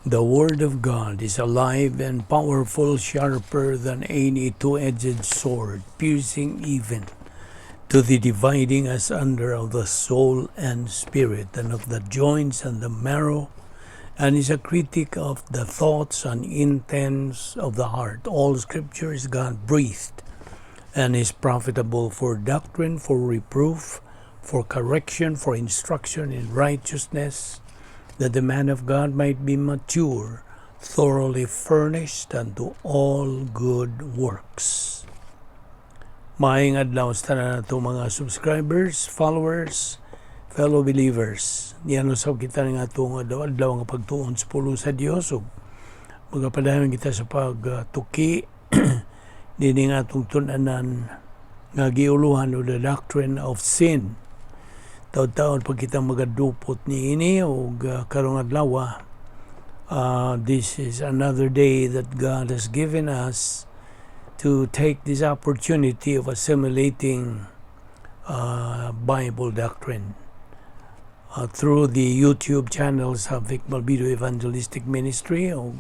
The Word of God is alive and powerful, sharper than any two-edged sword, piercing even to the dividing asunder of the soul and spirit, and of the joints and the marrow, and is a critic of the thoughts and intents of the heart. All Scripture is God-breathed, and is profitable for doctrine, for reproof, for correction, for instruction in righteousness, that the man of God might be mature, thoroughly furnished unto all good works. Maayong adlaw sa tanan nato mga subscribers, followers, fellow believers. Niana usab kita nga atong adlaw-adlaw nga pagtuon sa pulong sa Dios ug magapadayon kita sa pagtuki nining atong tun-anan nga giuluhan o the doctrine of sin. Taud-taon pag kita magadupot niini og karong adlaw, this is another day that God has given us to take this opportunity of assimilating Bible doctrine through the YouTube channels of Vic Balbido Evangelistic Ministry. O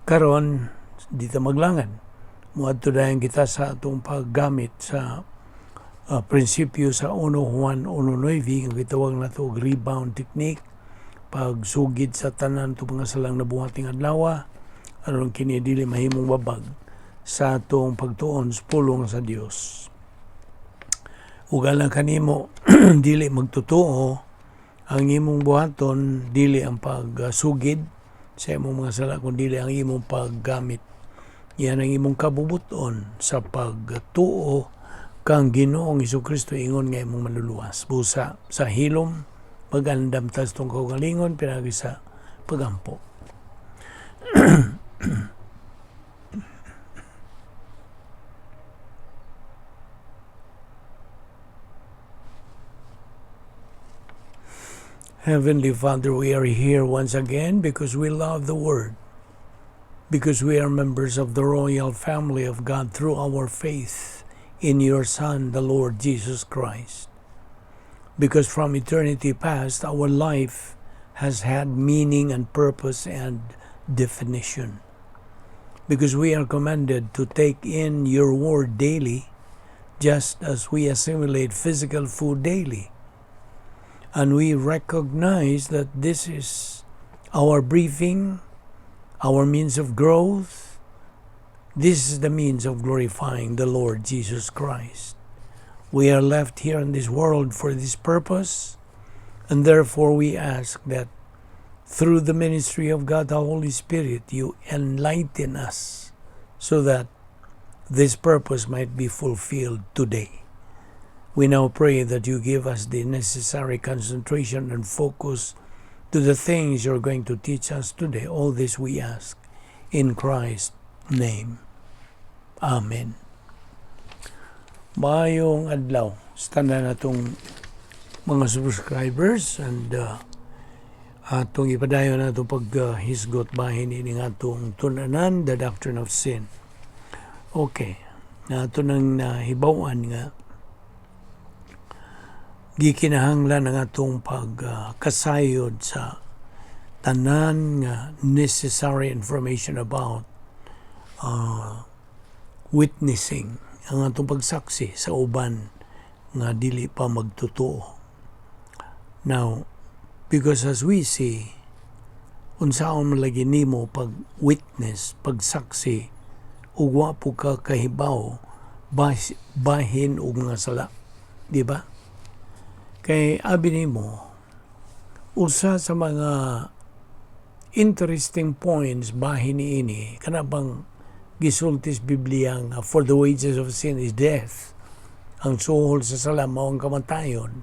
karon dito maglangan, muadto dayon kita sa atong paggamit sa prinsipyo sa 1 Juan 1:9 nga gitawag nato og rebound technique, pagsugid sa tanan to mga salang nabuhat ning adlaw aron kini dili mahimong babag sa atong pagtuon sa pulong sa Dios. Ug alang kanimo dili magtotoo, ang imong buhaton dili ang pagsugid sa imong mga sala kun dili ang imong paggamit. Yan ang imong kabubuton sa pagtuo kang Ginoong Hesukristo ingon nga imong manluluwas. Busa sa hilom magandam ta sa atong kaugalingon pinaagi sa pagampo. Heavenly Father, we are here once again because we love the Word, because we are members of the royal family of God through our faith in your Son, the Lord Jesus Christ. Because from eternity past, our life has had meaning and purpose and definition. Because we are commanded to take in your Word daily, just as we assimilate physical food daily. And we recognize that this is our briefing, our means of growth. This is the means of glorifying the Lord Jesus Christ. We are left here in this world for this purpose, and therefore we ask that through the ministry of God the Holy Spirit, you enlighten us so that this purpose might be fulfilled today. We now pray that you give us the necessary concentration and focus to the things you're going to teach us today. All this we ask in Christ's name. Amen. Maayong adlaw sa tanan natong mga subscribers and atong ipadayon na itong paghisgot bahin ini nga atong tun-anan, the doctrine of sin. Okay, na ato nang nahibaw-an nga gikinahanglan ang atong pagkasayod sa tanan nga necessary information about witnessing, ang atong pagsaksi sa uban nga dili pa magtotoo. Now, because as we see, unsaon man lagi nimo pag witness, pagsaksi, ug wa po ka kahibaw bahin og mga sala, di ba? Kay abi nimo, usa sa mga interesting points bahin niini kana bang gisulti sa Biblia nga for the wages of sin is death. Ang suhol sa sala mao ang kamatayon.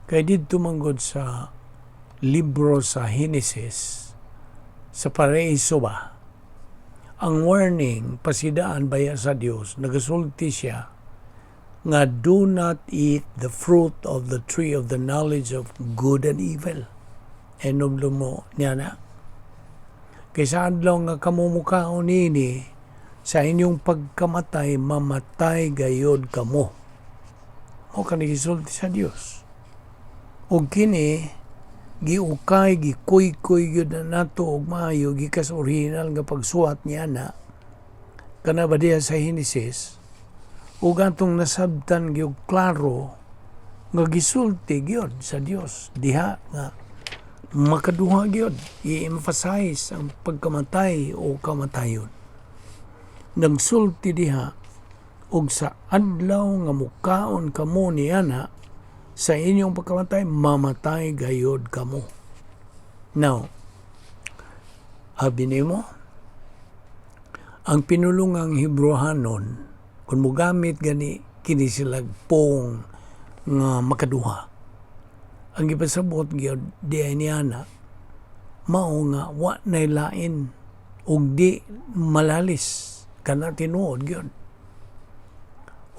Kay didto manggod sa libro sa Genesis, sa paraiso ba, ang warning pasidaan baya sa Dios, nagasulti siya nga do not eat the fruit of the tree of the knowledge of good and evil. Hinumdum mo niya na. Kay sa adlaw nga kamo mukaon nini, sa inyong pagkamatay, mamatay gayod kamo. Mao kani gisulti sa Dios. Ug kini Giukay, gikuykuy gyud na nato og maayo gikas original nga pagsuwat niya na kana ba diha sa Genesis, ug atong nasabtan gyud klaro nga gisulti gyud sa Dios diha nga makaduha gyud i-emphasize ang pagkamatay o kamatayon. Nagsulti diha, "Ug sa adlaw nga mukaon kamo niana, sa inyong pagkamatay mamatay gayod kamo." Now, abi nimo ang pinulungang Hebreohanon, kung mogamit gani kini sila pong nga makaduha, ang gipasabot gyud di niana mao nga wa nay lain ug di malalis kana, tinuod gyud.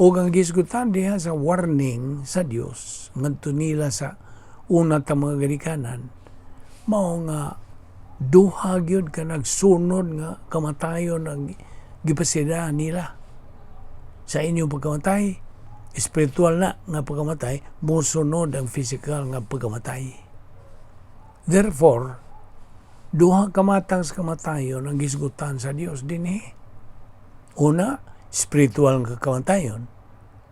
Ug ang gisgutan diha sa warning sa Dios ngadto nila sa una ta mga ginikanan mao nga duha gyud ka nagsunod nga kamatayon ang gipasida nila. Sa inyong pagkamatay, spiritual na nga pagkamatay, mosunod ang physical nga pagkamatay. Therefore, duha ka matang sa kamatayon ang gisgutan sa Dios dinhi. Una, spiritual nga kamatayon,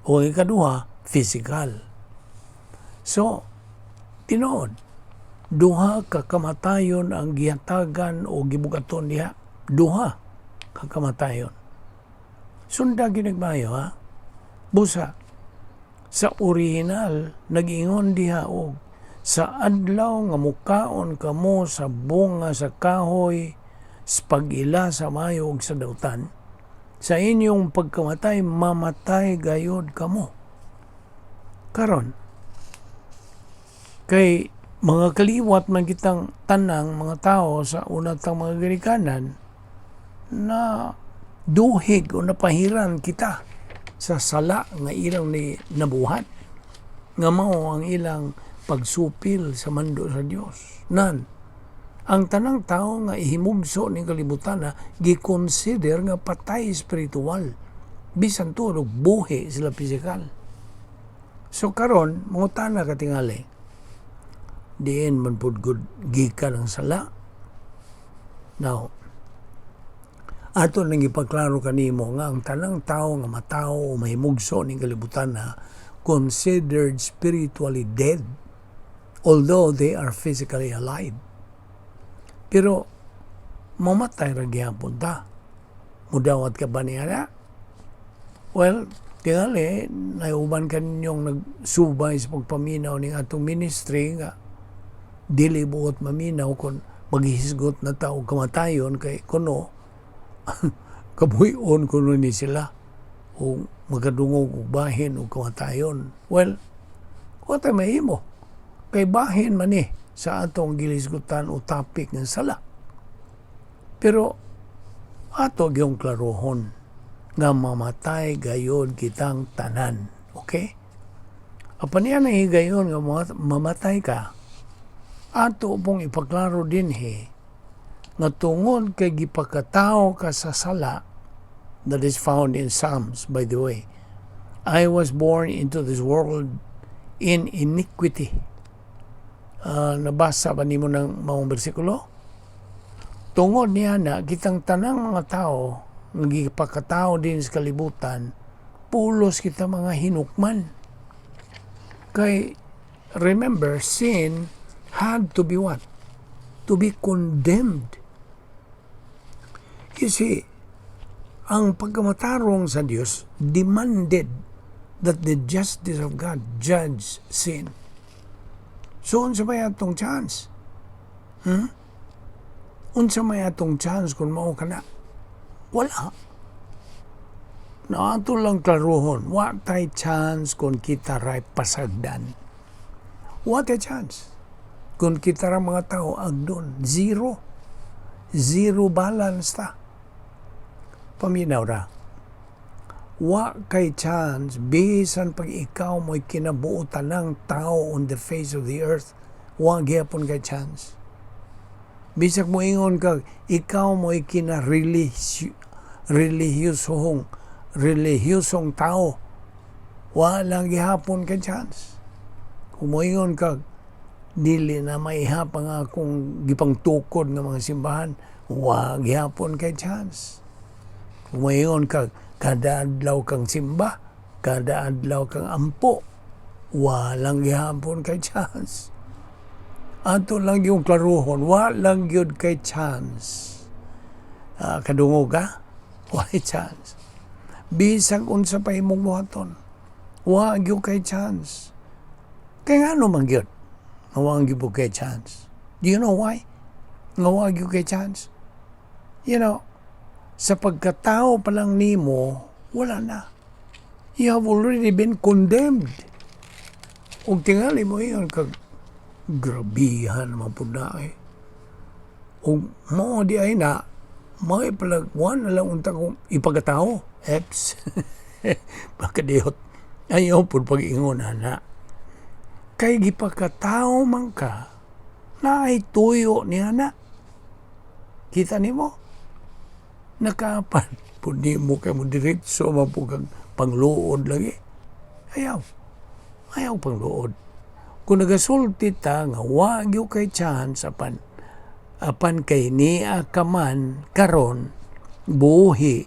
o ang ikaduha, physical. So, tinuod, duha ka kamatayon ang gihatagan o gibugaton diha. Duha ka kamatayon. Sunda ginagmayo, ha? Busa, sa original, nag-ingon diha og sa adlaw nga mukaon kamo sa bunga sa kahoy sa pag-ila sa mayo ug sa dautan, sa inyong pagkamatay mamatay gayod kamo. Karon, kay mga kaliwat man kitang tanang mga tao sa unatang mga ginikanan na duhig o napahiran kita sa sala nga ilang ni nabuhat nga mao ang ilang pagsupil sa mando sa Dios. Nan ang tanang tao nga ihimugso ning kalibutan na gikonsider nga patay spiritual bisan tuod buhi sila physical. So karon, mangutana ka tingali, diin man pud gud gikan ang sala? Now, ato nang ipaklaro kanimo nga ang tanang tao nga matawo o mahimugso ning kalibutan na considered spiritually dead although they are physically alive. Pero mamatay ra gihapon ta. Mudawat ka ba niya? Well, tingali, naiuban ka ninyong nagsubay sa pagpaminaw ning atong ministry nga dili buot maminaw kung maghisgot na tao kamatayon, kay kuno kabuhion kuno ni sila o makadungog og bahin og kamatayon. Well, wa tay mahimo kay bahin man ni sa atong gilisgutan o topic ng sala. Pero ato gyung klarohon nga mamatay gayod kitang tanan. Okay? Apan niya ang higayon nga mamatay ka, ato pong ipaklaro dinhi nga tungod kay gipakatao ka sa sala, that is found in Psalms, by the way. "I was born into this world in iniquity." Nabasa ba nimo ng maong bersikulo? Tungod niya na kitang tanang mga tao nga gipakatao din sa kalibutan, pulos kita mga hinukman. Kay remember, sin had to be what? To be condemned. You see, ang pagkamatarong sa Dios demanded that the justice of God judge sin. So, unsa may atong chance? Hmm? Unsa may atong chance kung mao ka na? Wala. Na ato lang klaruhon, wa tay chance kung kita ray pasagdan. Wa tay chance. Kung kita ra mga tao agdon, zero. Zero balance ta. Paminaw ra. Wa kay chance bisan pag ikaw mo'y kinabuotan ng tao on the face of the earth, wa gihapon kay chance. Bisag mo ingon ka, ikaw mo'y kina relihiyosong relihiyosong tao, wa lang gihapon kay chance. Kung moingon ka, Dili na maihap ang akong gipangtukod nga mga simbahan. Wa gihapon kay chance. Kung maingon ka, kada adlaw kang simba, kada adlaw kang ampo, walang gihapon kay chance. Ato lang yung klaruhon, walang gyud kay chance. Kadungog ka? Walay chance. Bisag unsa pa imong buhaton, wa gyud kay chance. Kay ngano man gyud nga wa gyud kay chance? Do you know why? Nga wa gyud kay chance? Sa pagkatao pa lang nimo, wala na. You have already been condemned. Ug tingali mo ingon kag grabihan man pud na eh. Ug mao di ay na, may palagwan na lang unta kong ipagkatao. Eps. Bakadiyot. Ayaw pud pag-ingon ana. Kay gipakatao man ka, naay tuyo niya na. Kita nimo? Nakapan pud nimo kay mo diretso man pud kang pangluod lagi. Ayaw. Ayaw pangluod. Kung nagasulti ta nga wa gyud kay chance apan kay niya ka man karon buhi,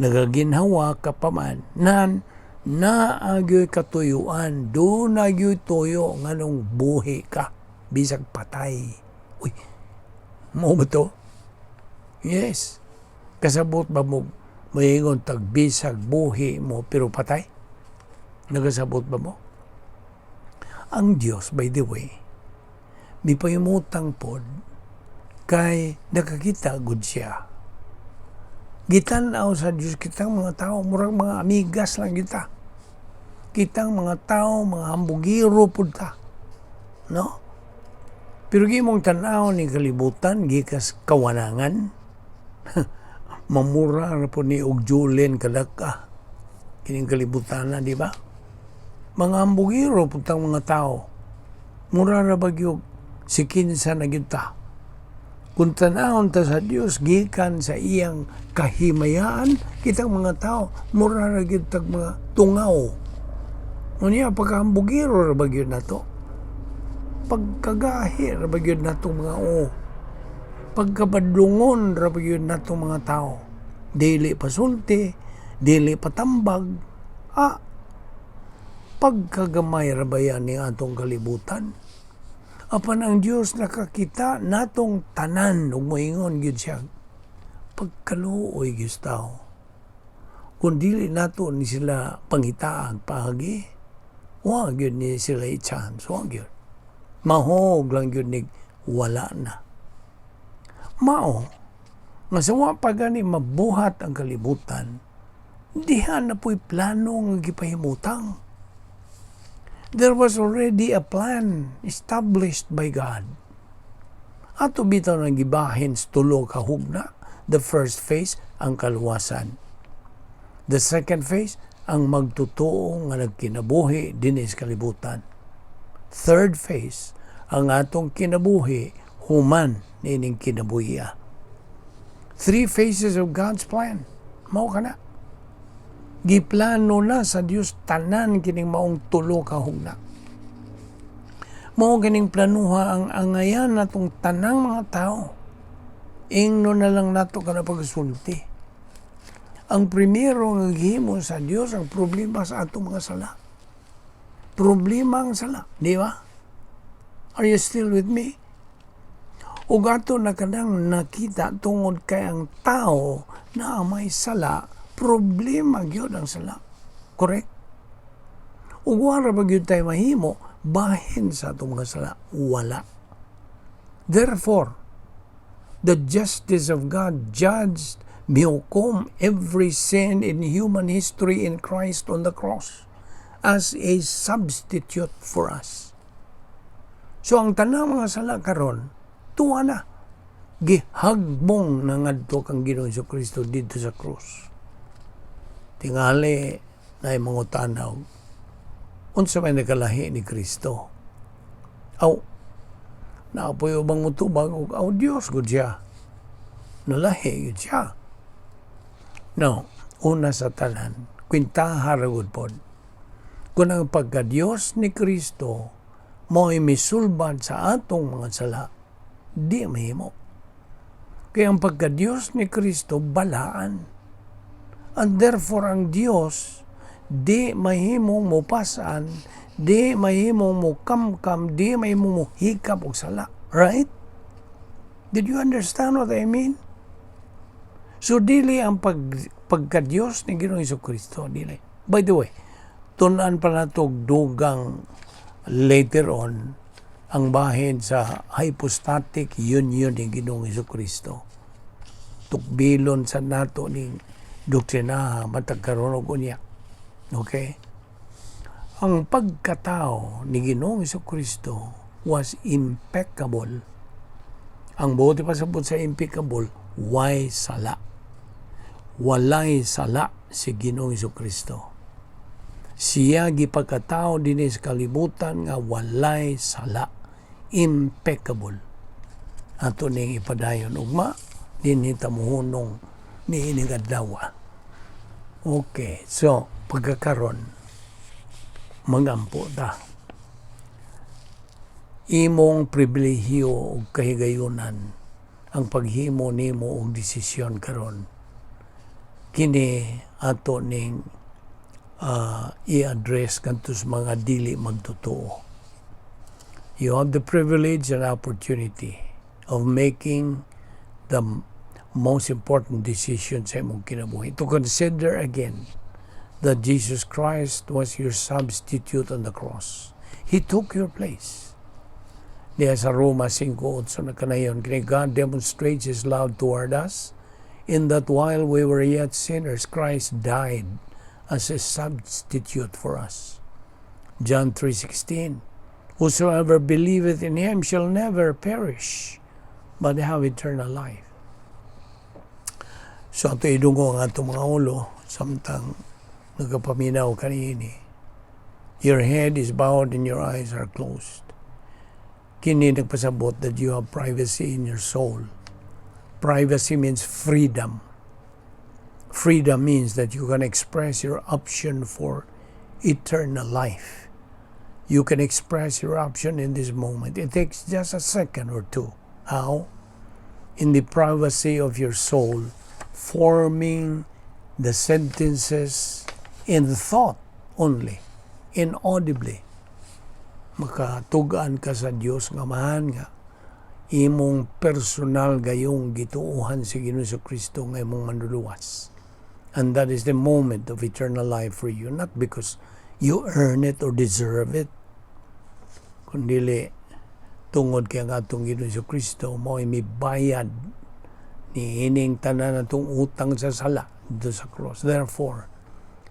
nagaginhawa ka pa man nan, naa gyud katuyuan, duna gyud tuyo nganong buhi ka bisag patay. Uy, mao ba to? Yes. Kasabot ba mo moingon tag bisag buhi mo pero patay? Nagasabot ba mo? Ang Dios, by the way, mipahimutang pod kay nakakita gud siya. Gitan-aw sa Dios kitang mga tao, murag mga amigas lang kita. Kitang mga tao, mga hambugiro pud ta. No? Pero gimong tan-aw ni kalibutan gikas kawanangan. Mamura ra po ni og Julen kadaka. Kining kalibutan na, di ba? Mga hambugiro pud tang mga tao. Mura ra ba gyud si kinsa na gyud ta. Kung tan-awon ta sa Dios gikan sa iyang kahimayaan, kitang mga tao mura ra gyud tag mga tungaw. Unya pagkahambugiro ra ba gyud nato? Pagkagahi ra ba gyud nato mga o? Pagkabadlungon ra ba gyud nato mga tao? Dili pa sulti, dili pa tambag. Pagkagamay ra ba yan ni atong kalibutan? Apan ang Dios nakakita natong tanan ug moingon gyud siya, pagkaluoy gyud sa tao. Kung dili nato ni sila pangitaag paagi, wa gyud ni sila i-chance, wa gyud. Mahog lang gyud ni wala na. Mao, nga sa wa pa gani mabuhat ang kalibutan, diha na po'y plano nga gipahimutang. There was already a plan established by God. Ato bitaw nang gibahin sa tulo ka hugna. The first phase, ang kaluwasan. The second phase, ang magtotoo nga nagkinabuhi dinhi sa kalibutan. Third phase, ang atong kinabuhi human niining kinabuhiya. Three phases of God's plan. Mao kana. Giplano na sa Dios tanan kining maong tulo ka hugna. Mao kining planuha ang angayan natong tanang mga tao. Ingno na lang nato kana pagsulti. Ang primero nga gihimo sa Dios ang problema sa atong mga sala. Problema ang sala, di ba? Are you still with me? Ug ato na kanang nakita tungod kay ang tao na may sala, problema gyud ang sala. Correct? Ug wala ba gyud tayo mahimo bahin sa atong mga sala? Wala. Therefore, the justice of God judged mihukom every sin in human history in Christ on the cross as a substitute for us. So ang tanang mga sala karon, tuwa na. Gihagbong na ngadto kang Ginoong Kristo didto sa krus. Tingali na mangutanaw, unsa may nakalahi ni Kristo? Aw, naapoy ubang mutubag og aw, Dios gud siya. Nalahi gud siya. No, una sa tanan, kwintaha ra gud pod. Kung ang pagka-Diyos ni Kristo Mao'y misulbad sa atong mga sala. Di mahimo. Kaya ang pagka-Diyos ni Kristo, balaan. And therefore, ang Diyos, di mahimong mupasan, di mahimong mukamkam, di mahimong muhikap og sala. Right? Did you understand what I mean? So, dili ang pagka-Diyos ni Ginoong Kristo. Dili. By the way, tun-an pa nato dugang later on ang bahin sa hypostatic union ni Ginoong Kristo. Tukbilon sa nato ning doktrinaha matag karon ug unya. Okay? Ang pagkatao ni Ginoong Kristo was impeccable. Ang buot ipasabot sa impeccable, way sala. Walay sala si Ginoong Kristo. Siya gipagkatao dinhi sa kalibutan nga walay sala. Impeccable. Ato ning ipadayon ugma, dinhi ta mohunong niining adlaw. Okay, so pagkakaron magampo ta. Imong pribilehiyo ug kahigayunan ang paghimo nimo og desisyon karon. Kini ato ning i-address ngadto sa mga dili magtotoo. You have the privilege and opportunity of making the most important decision sa imong kinabuhi. To consider again that Jesus Christ was your substitute on the cross. He took your place. Diya sa Roma 5:8 nakanayon, kini God demonstrates His love toward us in that while we were yet sinners, Christ died as a substitute for us. John 3:16, "Whosoever believeth in Him shall never perish, but have eternal life." So ato idungo ang atong mga ulo samtang nagapaminaw kaniini. Your head is bowed and your eyes are closed. Kini nagpasabot that you have privacy in your soul. Privacy means freedom. Freedom means that you can express your option for eternal life. You can express your option in this moment. It takes just a second or two. How? In the privacy of your soul, forming the sentences in thought only, inaudibly. Makatugaan ka sa Dios nga Amahan nga imong personal gayong gituohan si Ginoo Kristo nga imong manluluwas. And that is the moment of eternal life for you, not because you earn it or deserve it, kundili tungod kay ang atong Ginoo Kristo mao mibayad ni ining tanan natong utang sa sala didto sa cross. Therefore,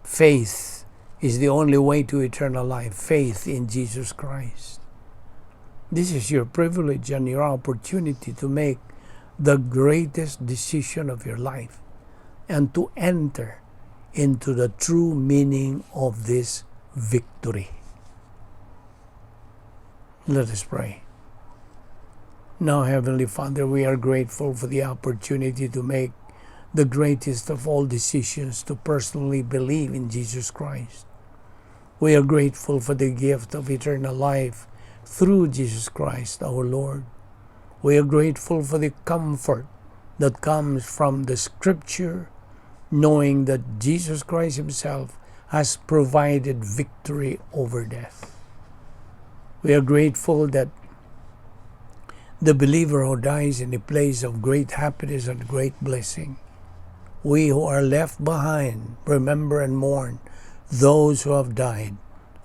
faith is the only way to eternal life, faith in Jesus Christ. This is your privilege and your opportunity to make the greatest decision of your life and to enter into the true meaning of this victory. Let us pray. Now, Heavenly Father, we are grateful for the opportunity to make the greatest of all decisions, to personally believe in Jesus Christ. We are grateful for the gift of eternal life through Jesus Christ our Lord. We are grateful for the comfort that comes from the Scripture, knowing that Jesus Christ Himself has provided victory over death. We are grateful that the believer who dies in a place of great happiness and great blessing, we who are left behind remember and mourn those who have died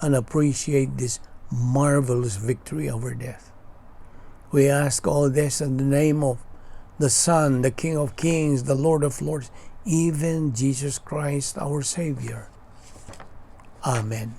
and appreciate this marvelous victory over death. We ask all this in the name of the Son, the King of Kings, the Lord of Lords, even Jesus Christ our Savior. Amen.